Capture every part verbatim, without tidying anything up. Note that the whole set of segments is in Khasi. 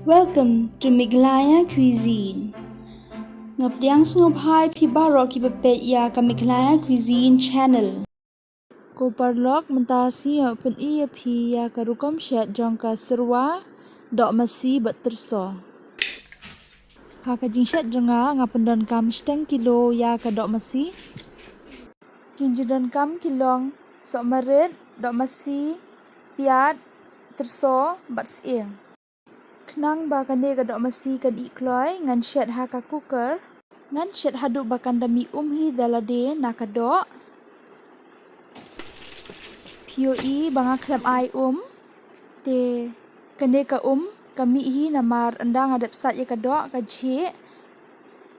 Welcome to Meghalaya Cuisine. Nga pdiang sngewbha ïa phi baroh kiba peit ïa ka Meghalaya Cuisine channel. Ko paralok, mynta sngi nga pyni ïa phi ïa ka rukom shet jong ka syrwa, doh masi bad tyrso. Ha ka jingshet jong nga, nga pyndonkam shiteng kilo ïa ka doh masi. Ki jingdonkam ki long sohmarit, doh masi, piat, tyrso bad sying. Khnang ba kane ka doh masi kan ih kloi, ngan shet ha ka cooker. Ngan shet haduh ba kan da mih um hi da lade na ka doh. Phi ïohi ba nga khlem ai um. Te kane ka um ka mih hi namar ynda nga dep sait ïa ka doh ka jhieh.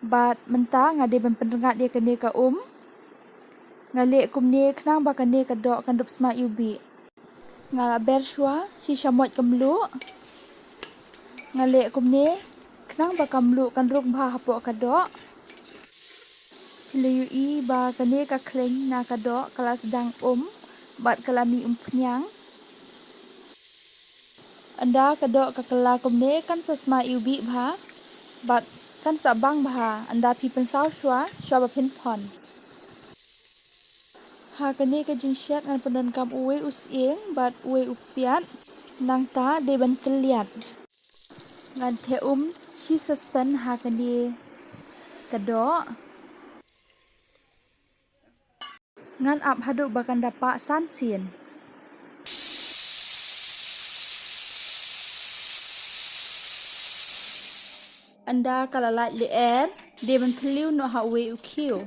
Bad mynta nga dei ban pynrngat ïa kane ka um. Nga leh kumne khnang ba kane ka doh kan dup sma iwbih. Nga la ber shuwa shi shamoit ka mluh. Nga leh kumne khnang ba ka mluh kan rung bha hapoh ka doh. Phi la ïohi ba kane ka khleiñ na ka doh ka la sdang um bad ka la mih umphniang. Ynda ka doh ka kylla kumne kan sa sma iwbih bha bad kan sa bang bha ynda phi pynsaw shuwa shuwa ba phin phon. Ha kane ka jingshet ngan pyndonkam uwei u sying bad uwei u piat, nangta dei ban tylliat. Ngan theh um shi saucepan ha kane ka doh. Ngan ap haduh ba kan da pah san sien. Ynda ka la lait lyer, dei ban phylliew noh ha uwei u khiew.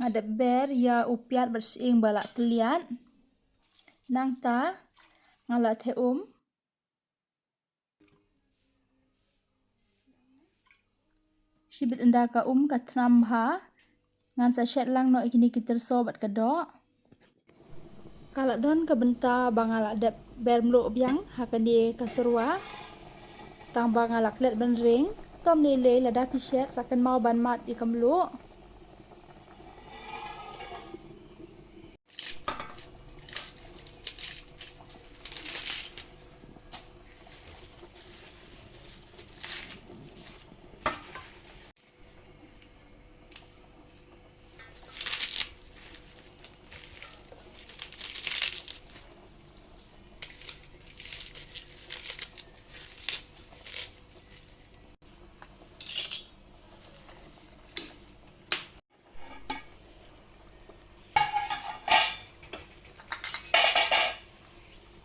Nga dep ber ïa u piat bad sying ba la tylliat. Nangta nga la theh um. Shibit ynda ka um ka thnam bha, ngan sa shet lang noh ïa kine ki tyrso bad ka doh. Ka la don ka bynta ba nga la dep ber mluh biang ha kane ka syrwa. Tang ba nga la klet ban ring, to ym lei lei lada phi shet sa kynmaw ban mad ïa ka mluh.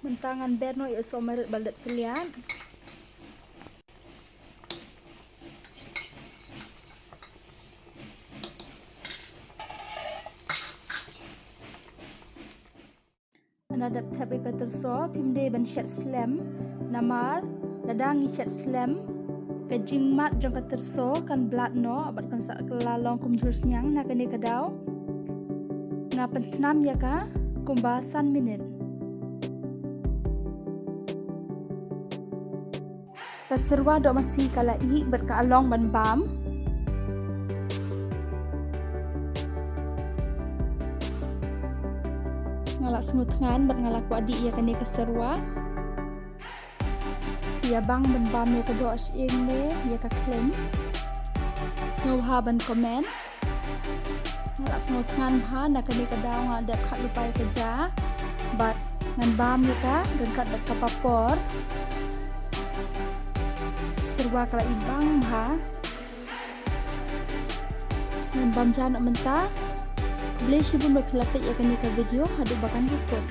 Mynta ngan ber noh ïa u sohmarit ba la dep tylliat. Ynda dep thep ïa ka tyrso, phim dei ban shet slem. Namar lada ngi shet slem, ka jingmad jong ka tyrso kan blat noh bad kan sa kylla long kumjuh sniang. Na kane ka daw nga pynthnam ïa ka kumba san minit. Ka syrwa doh masi ka la ih bad ka la long ban bam. Nga la sngewthngan bad nga la kwah dih ïa kane ka syrwa. Phi ïa bang ban bam ïa ka doh shyieng ne ïa ka khleiñ? Sngewbha ban comment. Nga la sngewthngan bha, na kane ka daw nga dep khad lypa ïa ka ja bad ngan bam ïa ka ryngkat bad ka papor. Syrwa ka la ih bang bha. Ngan bam ja noh mynta. Khublei shibun ba phi la peit ïa kane ka video haduh ba kan kut.